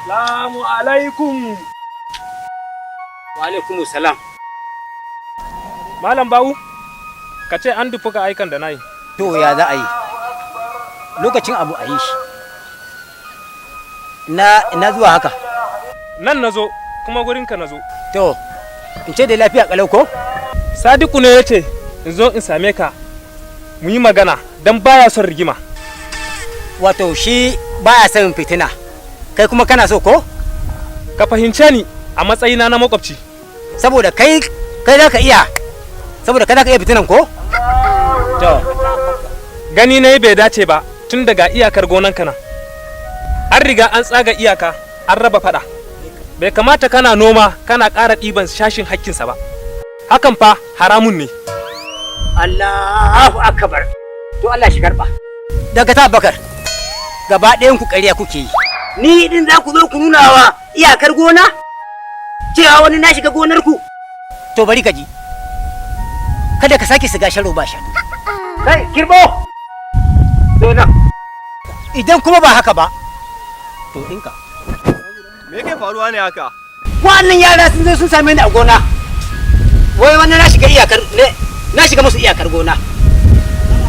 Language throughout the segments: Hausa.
Salamu alaikum. Wa alaikum salam. Malam Bawu, ka ce an dufi ka aikan da na yi. To, ya za a yi? Lokacin abu a yi shi. Na zuwa haka. Nan na zo, kuma gurinka na zo. To, in ce da lafiya kalau ko? Sadiku ne ya ce in zo in same ka mu yi magana don baya son rigima. Wato shi baya son fitina. Kai kuma kana so ko? Ka fahimce ni a matsayina na makwabci. Saboda kai kai za ka iya. Saboda kai za ka iya fitinan ko? To, Gani na yi bai dace ba tun daga iyakar gonanka nan. An riga an tsaga iyaka, an raba fada. Bai kamata kana noma kana ƙara ɗiban shashin hakkinsa ba. Hakan fa haramun ne. Allahu akbar. To, Allah shi karba. Daga ta Bakar. Gaba ɗayan ku ƙarya kuke yi. Ni din za ku zo ku nuna wa iyakar gona? Cewa wani na shiga gonar ku. To, bari ka ji. Kada ka sake shiga sharo ba shanu. Kai, Kirbo! Zo nan. Idan kuma ba haka ba, to ɗinka. Me yake faruwa ne haka? Wannan yara sun zo sun same ni a gona. Wai wani na shiga iyakar ne, na shiga musu iyakar gona.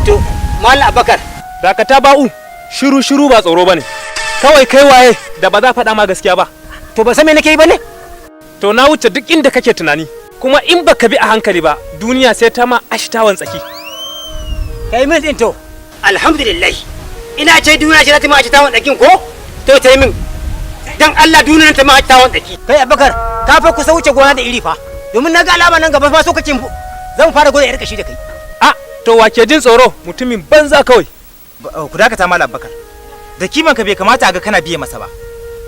To, Malam Abakar, Dakata Ba'u, shiru shiru ba tsoro bane. Kawai kai waye da ba za faɗa ma gaskiya ba? To, ba san me nake yi ba ne? To, na wuce duk inda kake tunani. Kuma in baka bi a hankali ba, duniya sai ta ma ashtawan tsaki. Kai min din to. Alhamdulillah. Ina ce duniya ce za ta ma ci tawon tsakin ko? To, ta yi min. Dan Allah duniya ta ma ci tawon tsaki. Kai Abakar, ka fa kusa wuce gona da iri fa. Domin na ga alama nan gaba fa so kake zan fara gwada yar kashi da kai. A to, wake jin tsoro? Mutumin banza kawai. Ku dakata, Malam Bakar. Da kiman ka bai kamata a ga kana biye masa ba.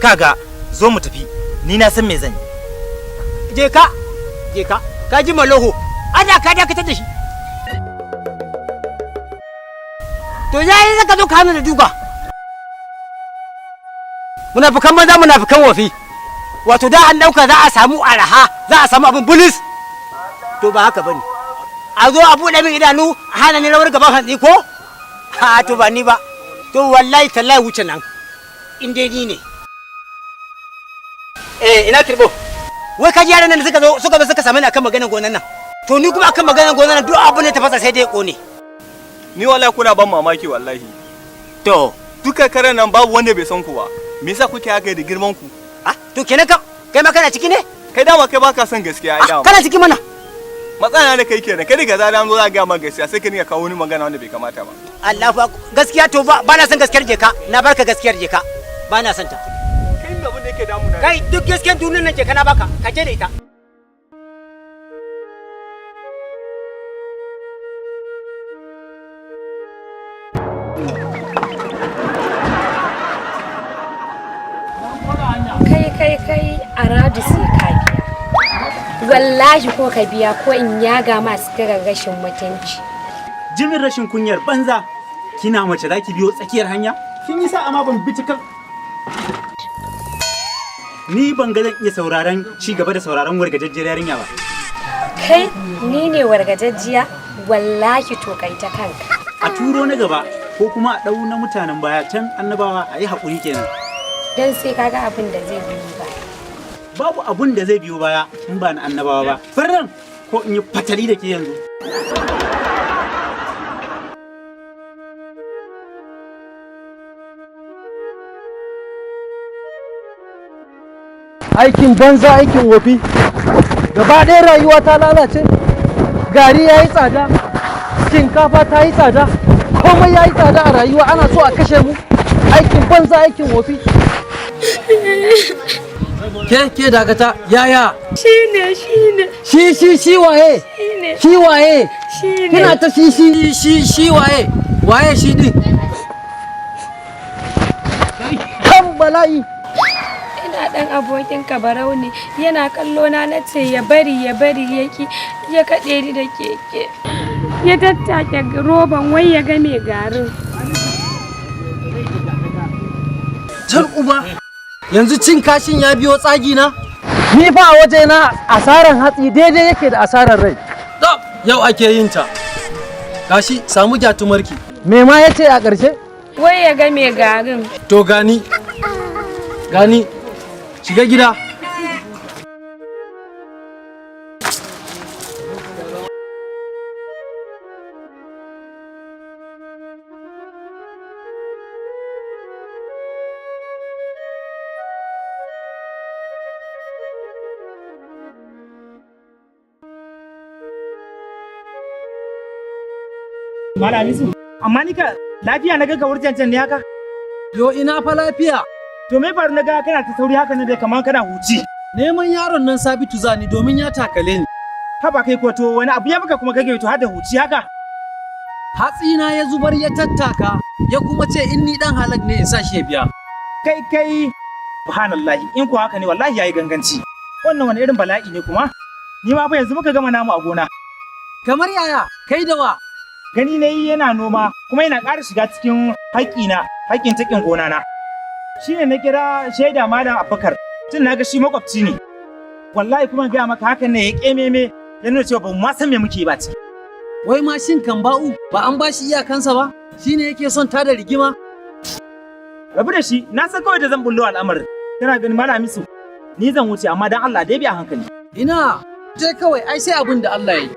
Kaga, zo mu tafi. Ni na san me zan yi. Je ka. Je ka. Ka ji maloho. Ana ka dakatar da shi. To, yayi zaka zo ka hana da duka. Munafukan banza, munafukan wofi. Wato da an dauka za a samu araha, za a samu abin bulis. To, ba haka bane. A zo a buɗe min idanu, a hana ni rawar gaban hantsi ko? Ha, to ba ni ba. To, wallahi tallahi wuce nan. In dai ni ne. Eh, ina Kirbo? Wai ka ji yaran nan da suka zo suka same ni akan maganar gonan nan. To, ni kuma akan maganar gonan nan duk abin da ta fasa sai dai ya kone. Ni wallahi kuna ban mamaki wallahi. To, Duka karen nan babu wanda bai san ku ba. Me yasa kuke haka da girman ku? Ah, to kenan ka kai ma kana ciki ne? Kai dama kai baka son gaskiya ai Ah, dama. kana ciki mana. Matsala da kai kenan. Kai daga zaran zo za ga ma gaskiya sai ka dinga kawo wani magana wanda bai kamata ba. Allah fa gaskiya, to ba na son gaskiyar, je ka. Na barka gaskiyar, je ka. Ba na son ta. Kai me abin da yake damuna? Kai, duk gaskiyar duniyar nan je ka na baka, ka je da ita. Kai kai kai, a radu sai ka biya wallahi, ko ka biya ko in yaga ma suturar rashin mutunci. Jimin rashin kunyar banza, kina mace za ki biyo tsakiyar hanya? Kin yi sa'a ma ban bi cikin ni ban ga zan iya sauraron ci gaba da sauraron wargajejjiyar yarinya ba. Kai, ni ne wargajejjiya? Wallahi to kai ta kanka. A turo na gaba ko kuma a ɗau na mutanen baya can annabawa, a yi haƙuri kenan. Dan sai kaga abin da zai biyo ba. Babu abun da zai biyo baya in ba na annabawa ba. Farran ko in yi fatali da ke yanzu. Aikin banza, aikin wofi. Gaba ɗaya rayuwa ta lalace, gari ya yi tsada, shinkafa ta yi tsada, komai ya yi tsada a rayuwa. Ana so a kashe mu. Aikin banza, aikin wofi. Ke ke, dakata. Yaya? Shine, shine. Shi shi shi waye? Shine. Shi waye? Shine. Kina ta shi shi shi shi, waye waye shi din? Kan bala'i. Ina dan abokin ka Barau ne, yana kallo na, na ce ya bari, ya bari, yaki, ya kaɗe ni da keke, ya tattake roban wai ya game garin. Can uba, yanzu cin kashin ya biyo tsagi na. Ni fa a waje na asaran hatsi daidai yake da asaran rai. Yau ake yin ta. Gashi, samu gyatumarki. Me ma yace a ƙarshe? Wai ya game garin. To, gani gani. Shiga gida. Malam Hamisu, amma ni ka lafiya na ga wurjancan ne haka? Yo ina fa lafiya. To me faru na ga kana ta sauri haka ne dai kamar kana huci? Neman yaron nan Sabitu zani domin ya takale ni. Haba kai ko to wani abu ya maka kuma kake to har da huci haka? Hatsina ya zubar ya tattaka ya kuma ce in ni dan halak ne in sa shi ya biya. Kai kai subhanallahi, in ko haka ne wallahi yayi ganganci. Wannan wani irin bala'i ne kuma? Ni ma fa yanzu muka gama namu a gona. Kamar yaya kai da wa? Gani na yi yana noma kuma yana ƙara shiga cikin haƙƙina, haƙƙin taƙin gona na. Shi ne na kira shaida Malam Abubakar, tun na ga shi makwabci ne. Wallahi kuma gaya maka hakan ne ya ƙememe ya nuna cewa ba mu ma san me muke ba ciki. Wai ma shin kan ba'u ba an bashi iyakansa ba? Shine yake son tada rigima? Rabu da shi, na san kawai da zan bullo al'amarin. Kana ganin Malam Hamisu, ni zan wuce amma dan Allah dai bi a hankali. Ina je kawai ai sai abin da Allah ya yi.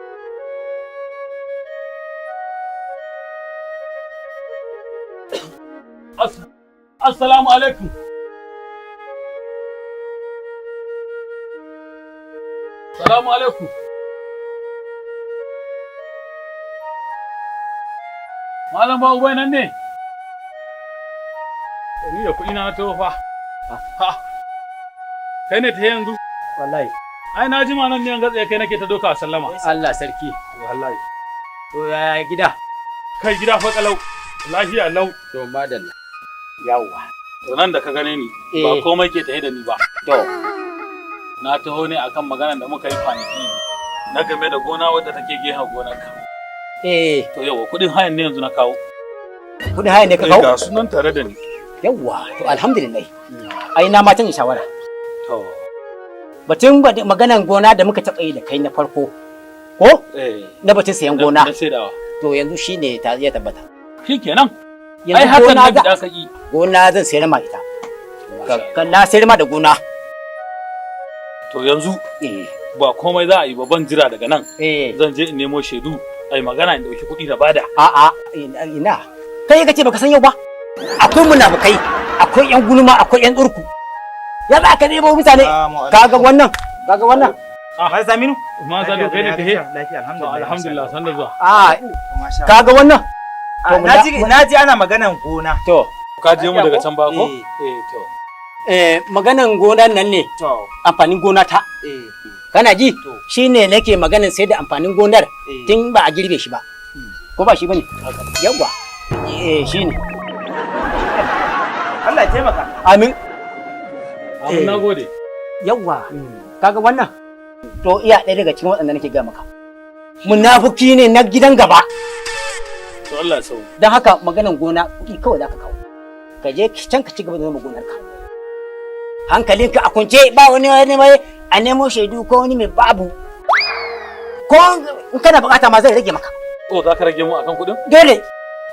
Assalamu alaikum. Salamu alaikum. Malam ba ubai nan ne? Ni da kuɗi na taho fa. Ha. Kai ne ta yanzu? Wallahi. Ai na jima nan ne an gatsa kai nake ta doka a sallama. Allah sarki. Wallahi. To yaya gida? Kai gida fa kalau. Lafiya lau. To madalla. Yawwa. To nan da ka gane ni ba komai ke tahe da ni ba. To. Na taho ne akan maganar da muka yi kwanaki na game da gona wadda take gehen gonarka. Eh. To yawa kuɗin hayan ne yanzu na kawo. Kuɗin hayan ne ka kawo? Ga sunan tare da ni. Yawwa, to alhamdulillah. Ai na ma canza shawara. To. Batun maganan gona da muka taɓa yi da kai na farko. Ko? Eh. Na batun sayan gona. Na saidawa. To yanzu shine ta ya tabbata. Shikenan. Yanzu Ai hakan gona na za- bida saki. Gona zan sayar ma ita. Ka na sayar ma da gona. To yanzu Eh. ba komai za a yi ba, ban jira daga nan. Eh. Zan je in nemo shaidu ai magana in dauki kuɗi na bada. A'a, ina. Kai kace baka san yau ba. Akwai munafukai, akwai yan gulma, akwai yan tsurku. Ya za ka nemo mutane? Kaga wannan? Kaga wannan? Ah, Saminu? Ma Sado kai ne ta he? Lafiya alhamdulillah. Alhamdulillah san da zuwa. Ah, kaga wannan? Na ji ana maganan gona. To. Ka je mu daga can ba ko? Eh. Eh to. Eh, maganan gonan nan ne. To. Amfanin gona ta. Eh. Kana ji? Shine nake maganan sai da amfanin gonar Eh. tun ba a girbe shi ba. Ko ba shi bane? Yawwa. Eh, shine. Allah ya taimaka. Amin. Amin nagode. Yawwa. Kaga wannan? To iya ɗaya daga cikin waɗanda nake gaya maka. Munafuki ne na gidan gaba. To Allah ya sauke. Don haka maganan gona kuɗi kawai za ka kawo. Ka je can ka ci gaba da noma gonarka. Hankalinka a kwance ba wani wani mai a nemo shaidu ko wani mai babu. Ko in kana bukata ma zai rage maka. Oh za ka rage mu akan kuɗin? Dole.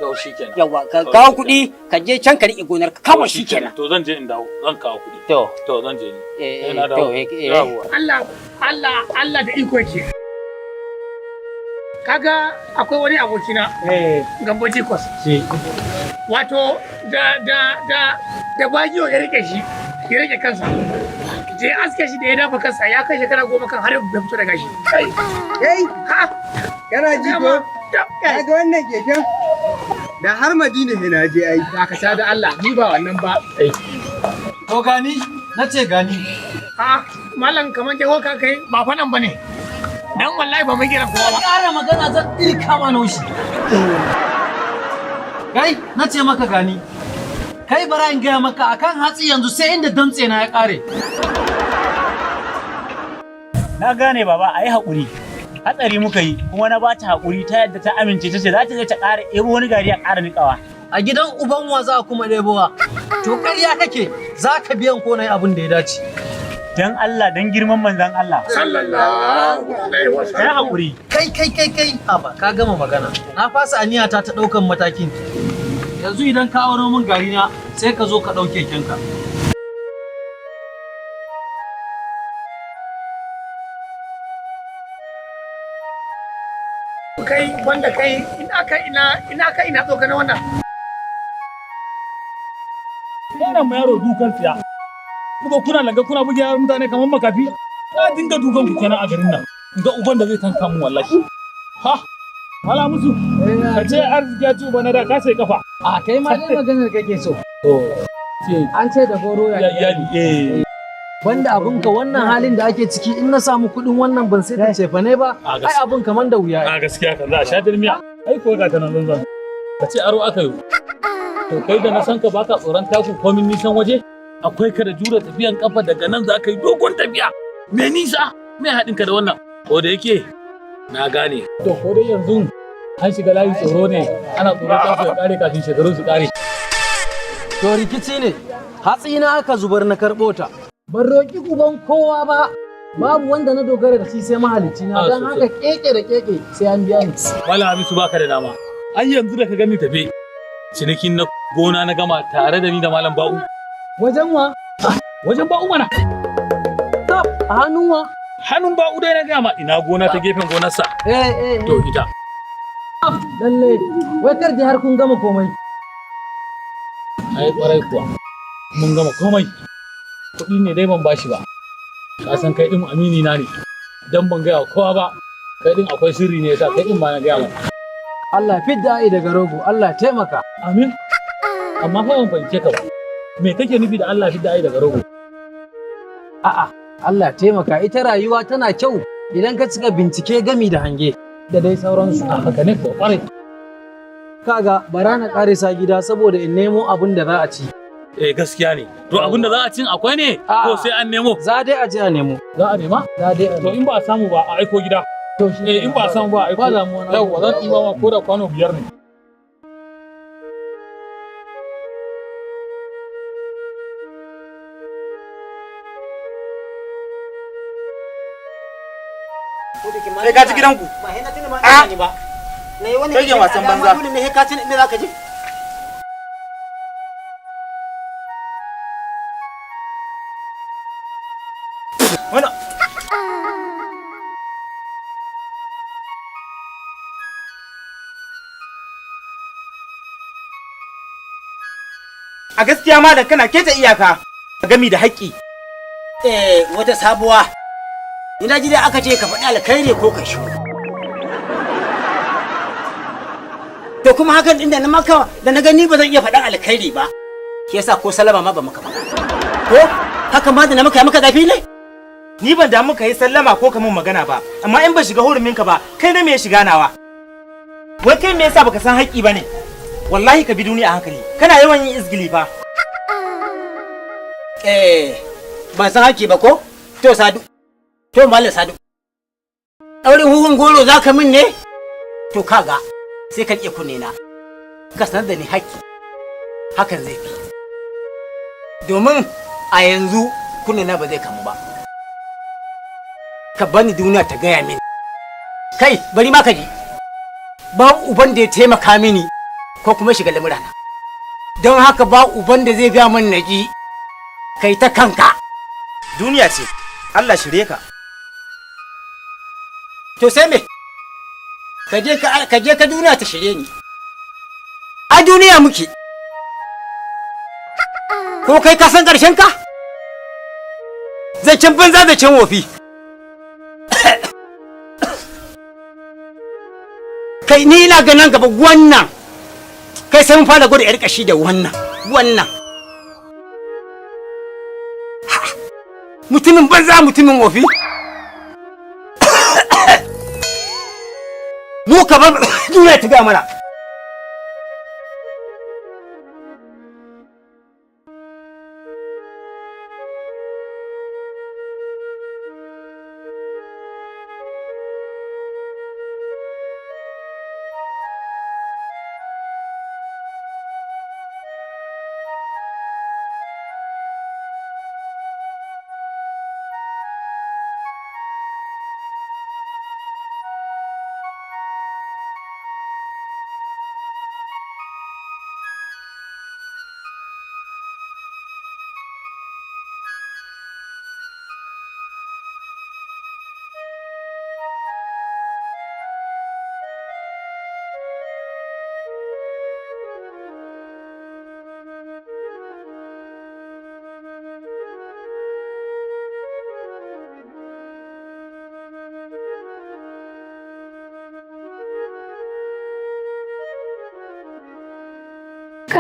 To shikenan. Yawwa ka kawo kuɗi ka je can ka riƙe gonarka kawai shikenan. To zan je in dawo zan kawo kuɗi. To. To zan je ni. Eh, Eh, na dawo. to, eh, eh. Yawwa. Allah Allah Allah da iko yake. Kaga akwai wani abokina Eh. Gambo Jikos. Shi. Wato da da da da bagiyo ya rike shi, ya rike kansa. Je aske shi da ya dafa kansa ya kai shekara 10 kan har bai fito da gashi. Kai. Kai, Ha! kana ji ko? Ka ga wannan keken? Da har Madina sai na je ai. Dakata da Allah, ni ba wannan ba. To gani, na ce gani. Ha, malam kamar jeho ka kai ba fa nan bane. Dan wallahi ba mun kira kowa ba. Ƙara magana zan ɗirka ma naushi. Kai, na ce maka gani. Kai bara in gaya maka akan hatsi yanzu sai inda damtse na ya ƙare. Na gane baba, a yi haƙuri. Hatsari muka yi kuma na ba ta haƙuri ta yadda ta amince ta ce za ta je ta ƙara ebo wani gari a ƙara niƙawa. A gidan uban wa za a kuma ɗebowa. To ƙarya kake, za ka biyan ko na yi abin da ya dace. Dan Allah, dan girman manzon Allah. Sallallahu alaihi Ka yi wasallam. haƙuri. Kai kai kai kai, haba ka gama magana. Na fasa aniyata ta ɗaukan matakin. Yanzu idan ka auro min gari na sai ka zo ka ɗau kekenka. kai banda kai ina kai ina ina kai ina tsokana wannan. Yana ma yaro dukan tsiya. Kuka kuna langa kuna buge yaran mutane kamar makafi. Na dinga dukan ku kenan a garin nan. Ga uban da zai tanka mun wallahi. Ha? Wala musu. Ka ce arziki ya ci uba na da ka sai kafa. A kai ma dai maganar kake so. To. An ce da goro ya iyali eh. Banda abinka wannan halin da ake ciki in na samu kuɗin wannan ban sai ta cefa ne ba. Ai abin kaman da wuya. A gaskiya kan za a sha dirmiya. Ai ko ga ta nan zanzan. Ka ce aro aka yi. To kai da na san ka baka tsoron taku komin nisan waje? Akwai ka da jure tafiyan kafa daga nan za ka yi dogon tafiya. Me nisa? Me haɗin ka da wannan? Ko da yake na gane. To ko dai yanzu an shiga layin tsoro ne ana tsoron taku ya kare kafin shekarun su kare. To rikici ne. Hatsi na aka zubar na karɓo ta. Ban roƙi uban kowa ba. Babu wanda na dogara da shi sai mahalicci na don haka keke da keke sai an biya ni. Malam Hamisu baka da dama. Ai yanzu da ka gani tafe cinikin na gona na gama tare da ni da Malam Ba'u. Wajen wa? Wajen Ba'u mana. Tab, a hannun wa? Hannun Ba'u dai na gama ina gona ta gefen gonarsa. Eh eh. To ita. Lalle, wai kar dai har kun gama komai. Ai kwarai kuwa. Mun gama komai. Kuɗi ne dai ban bashi ba. Ka san kai din amini na ne. Dan ban gaya wa kowa ba. Kai din akwai sirri ne yasa kai din ma na gaya maka. Allah fidda ai daga rogo, Allah taimaka. Amin. Amma fa ban fahimce ka ba. Me kake nufi da Allah fidda ai daga rogo? A'a, Allah taimaka ita rayuwa tana kyau idan ka cika bincike gami da hange da dai sauransu. A haka ne ko kwarai. Kaga bara na karisa gida saboda in nemo abin da za a ci. Eh gaskiya ne. To abin da za a cin akwai ne ko sai an nemo? Za dai a je a nemo. Za a nema? Za dai a To in ba a samu ba a aiko gida. To shi Eh in ba a samu ba a aiko. Ba damuwa na. Yawwa zan ɗiba ma ko da kwano 5 ne. Sai ka ci gidanku. Ba sai na tuna ma ina ne ba. Na yi wani Kai yin wasan banza. Dole ne sai ka tuna inda za ka je. Wannan A gaskiya malam kana keta iyaka gami da haƙƙi. Eh wata sabuwa. Ina ji dai aka ce ka faɗi alkhairi ko ka shiru. To kuma hakan din da na maka da na gani ba zan iya faɗan alkhairi ba. Shi yasa ko salama ma ba maka ba. Ko haka ma da na maka ya maka zafi ne? Ni ban damu ka yi sallama ko ka min magana ba, amma in ban shiga hurumin ka ba, kai na me ya shiga nawa? Wai kai me yasa baka san haƙƙi ba ne? Wallahi ka bi duniya a hankali, kana yawan yin izgili fa. Eh ban san haƙƙi ba ko? To Sadu. To Malam Sadu. Ɗaurin huhun goro za ka min ne? To kaga sai ka riƙe kunne na. Ka sanar da ni haƙƙi. Hakan zai fi. Domin a yanzu kunne na ba zai kamu ba. Ka bani duniya ta gaya mini. Kai bari ma ka ji. Ba uban da ya taimaka mini ko kuma shiga lamurana. Don haka ba uban da zai gaya min na ji kai ta kanka. Duniya ce, Allah shirye ka. To sai me? Ka je ka ka je ka duniya ta shirye ni. A duniya muke. Ko kai ka san ƙarshen ka? Zancen banza zancen wofi. Kai ni ina ganin gaba wannan. Kai sai mun fara gwada yar kashi da wannan. Wannan. Ha! Mutumin banza mutumin wofi. Mu ka bar duniya ta gaya mana.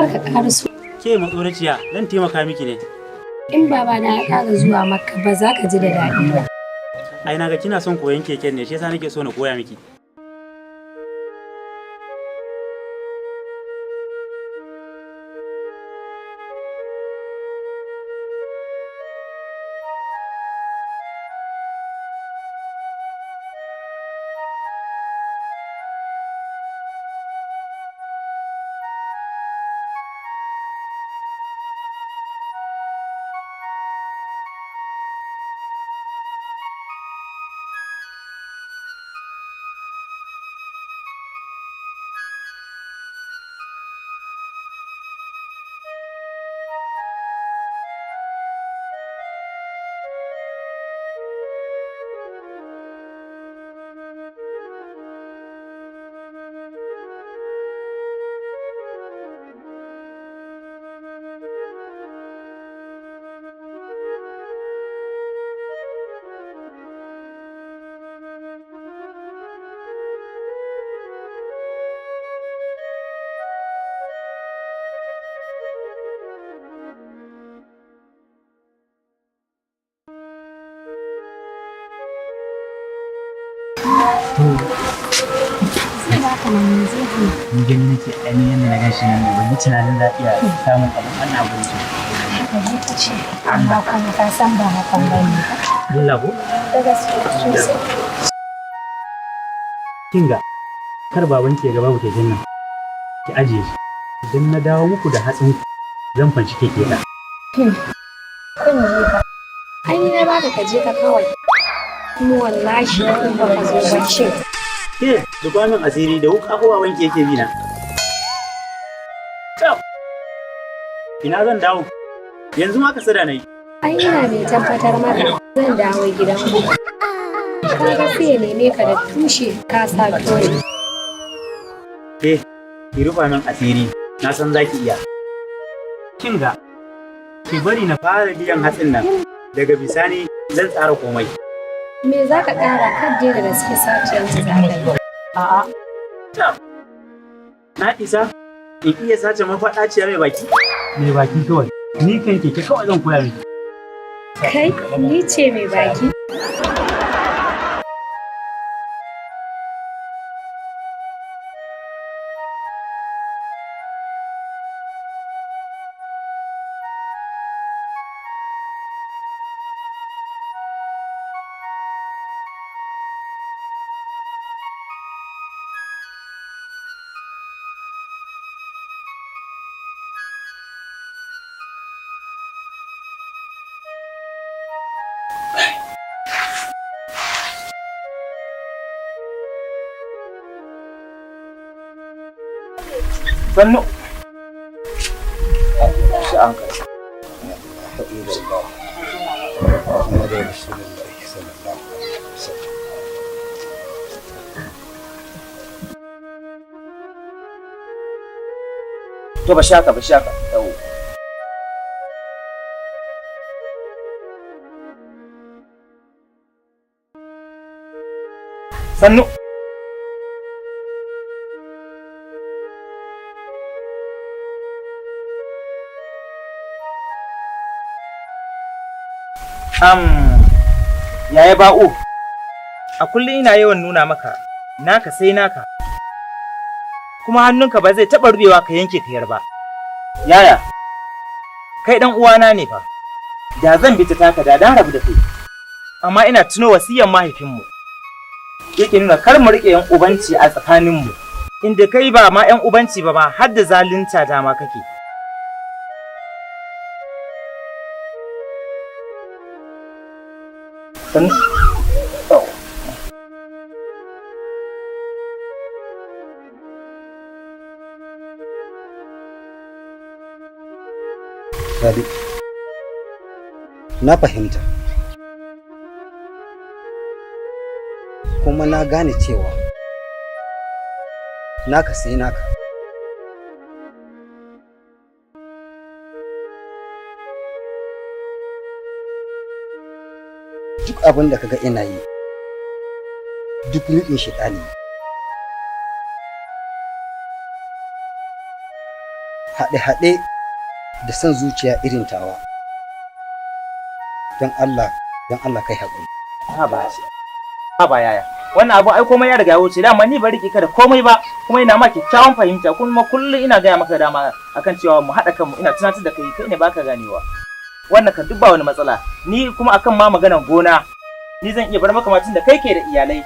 Kar ka ƙara su. Ke matsoraciya, zan taimaka miki ne. In babana ya ƙara zuwa maka ba za ka ji da daɗi ba. Ai naga kina son koyon keken ne, shi yasa nake so na koya miki. Zai baka nan zai hana. Ni gani nake ainihin yadda na gashi nan ne, ban yi tunanin za a iya samun abin wannan abin su. Haka ne ka ce, amma kuma ka san ba hakan ba ne ba. Allah ko? Da gaske sosai. Kinga, kar baban ki ya ga babu keken nan. Ki ajiye shi. Idan na dawo muku da hatsin ku, zan fanshi keke na. Kun ji ba. Ai ni na baka ka je ka kawai. Kuma wallahi in ba ka zo ba ce. Ke, duba min asiri da wuka ko baban ki yake bi na. Tab. Ina zan dawo? Yanzu ma ka sada nayi. Ai ina mai tabbatar maka zan dawo gidanku. Kaga sai ya neme ka da tushe ka sa dole. Ke, ki rufa min asiri, na san za ki iya. Kinga, ki bari na fara biyan hatsin nan, daga bisani zan tsara komai. Me za ka ƙara kan je da gaske saciyar za ka yi. A'a, tab. Na isa in iya sace mafaɗaciya mai baki? Mai baki kawai. Ni kan keke kawai zan koya miki. Kai, ni ce mai baki. Sannu. Shi an kai. To ba shaka ba shaka. Yau. Sannu. Yaya ba'u, a kullum ina yawan nuna maka, naka sai naka, kuma hannunka ba zai taɓa rubewa ka yanke kayar ba. Yaya, kai ɗan uwana ne fa, da zan bi ta taka da dan rabu da kai, amma ina tuno wasiyan mahaifinmu. Yake nuna kar mu riƙe 'yan ubanci a tsakaninmu, inda kai ba ma 'yan ubanci ba ma har da zalunta dama kake. Sannu. Rabi, na fahimta. Kuma na gane cewa naka sai naka. Duk abin da kaga ina yi, duk nufin shaɗani. Haɗe-haɗe da son zuciya irin tawa. Don Allah, don Allah kai haƙuri. Ha ba shi. Ha ba yaya. Wannan abu ai komai ya riga ya wuce, dama ni ban rike ka da komai ba, kuma ina ma kyakkyawan fahimta, kuma kullum ina gaya maka dama akan cewa mu haɗa kanmu, ina tunatar da kai, kai ne baka ganewa. Wannan kan duk ba wani matsala. Ni kuma akan ma maganar gona, ni zan iya bar maka matun da kai ke da iyalai.